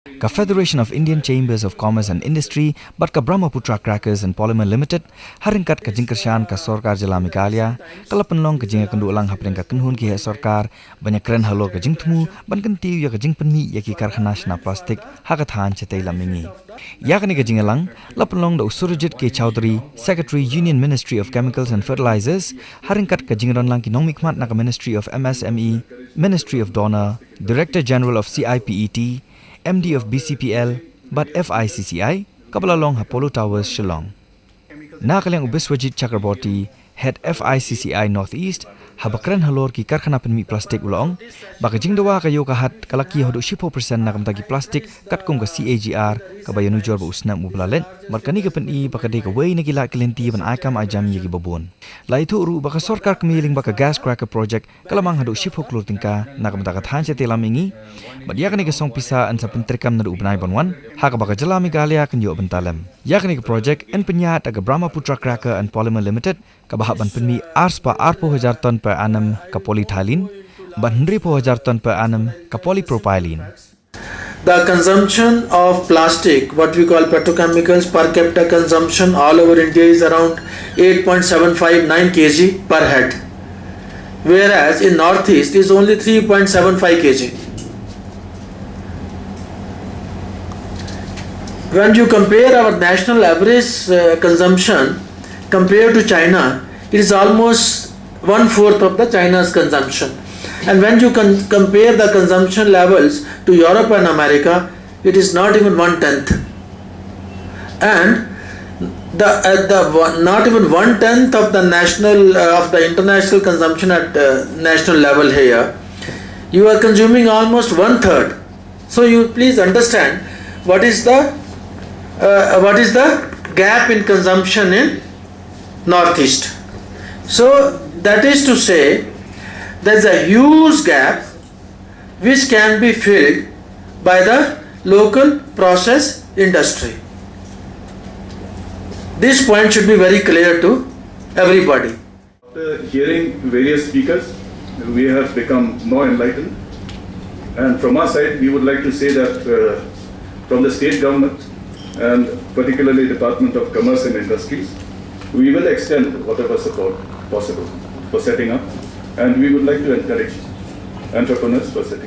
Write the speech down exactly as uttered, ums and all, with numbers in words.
Ka Federation of Indian Chambers of Commerce and Industry bad ka Brahmaputra Crackers and Polymer Limited, ha ryngkat ka jingkyrshan ka Sorkar Jylla Meghalaya, ka la pynlong ka jingïakynduh lang hapdeng ka kynhun ki heh sorkar ban ïakren halor ka jingthmu ban kyntiew ïa ka jingpynmih ïa ki karkhana shna plastik ha ka thaiñ shatei lam mihngi. Ïa kane ka jingïalang la pynlong da u Surajit K Chowdhury, Secretary, Union Ministry of Chemicals and Fertilizers, ha ryngkat ka jingïadonlang ki nongmihkhmat na ka Ministry of M S M E, Ministry of DoNER, Director General of C I P E T, M D of B C P L bad F I C C I, kaba la long ha Polo Towers, Shillong. Na ka liang u Biswajit Chakraborty, Head F I C C I North East, haba kren halor ki karkhana pynmih plastik, u la ong ba ka jingdawa ka ïew ka hat ka la kiew haduh shiphew percent na ka bynta ki plastik katkum ka C A G R kaba ïanujor bad u snem uba la leit, bad kane ka pyni ba ka dei kawei na ki lad ki lynti ban ai kam ai jam ïa kiba bun. La ïathuh ruh ba ka sorkar kmie lyngba ka Gas Cracker Project ka la mang haduh shiphew klur tyngka na ka bynta ka thaiñ shatei lam mihngi, bad ïa kane ka song pisa yn sa pyntreikam naduh u bnai ban wan, ha kaba ka Jylla Meghalaya kan ïoh bynta lem. Ïa kane ka project yn pynïaid da ka Brahmaputra Cracker and Polymer Limited, kaba hap ban pynmih arspah arphew hajar ton per annum ka polyethylene bad hynriewphew hajar ton per annum ka polypropylene. The consumption of plastic, what we call petrochemicals, per capita consumption all over India is around eight point seven five nine kilograms per head, whereas in Northeast is only three point seven five kilograms. When you compare our national average uh, consumption compared to China, it is almost one fourth of the China's consumption. And when you con- compare the consumption levels to Europe and America, it is not even one tenth. And the, at the one, not even one tenth of the national uh, of the international consumption at uh, national level here, you are consuming almost one third. So you please understand what is the uh, what is the gap in consumption in Northeast. So that is to say, there's a huge gap which can be filled by the local process industry. This point should be very clear to everybody. After hearing various speakers, we have become more enlightened. And from our side, we would like to say that uh, from the state government and particularly Department of Commerce and Industries, we will extend whatever support possible for setting up. And we would like to encourage entrepreneurs for setting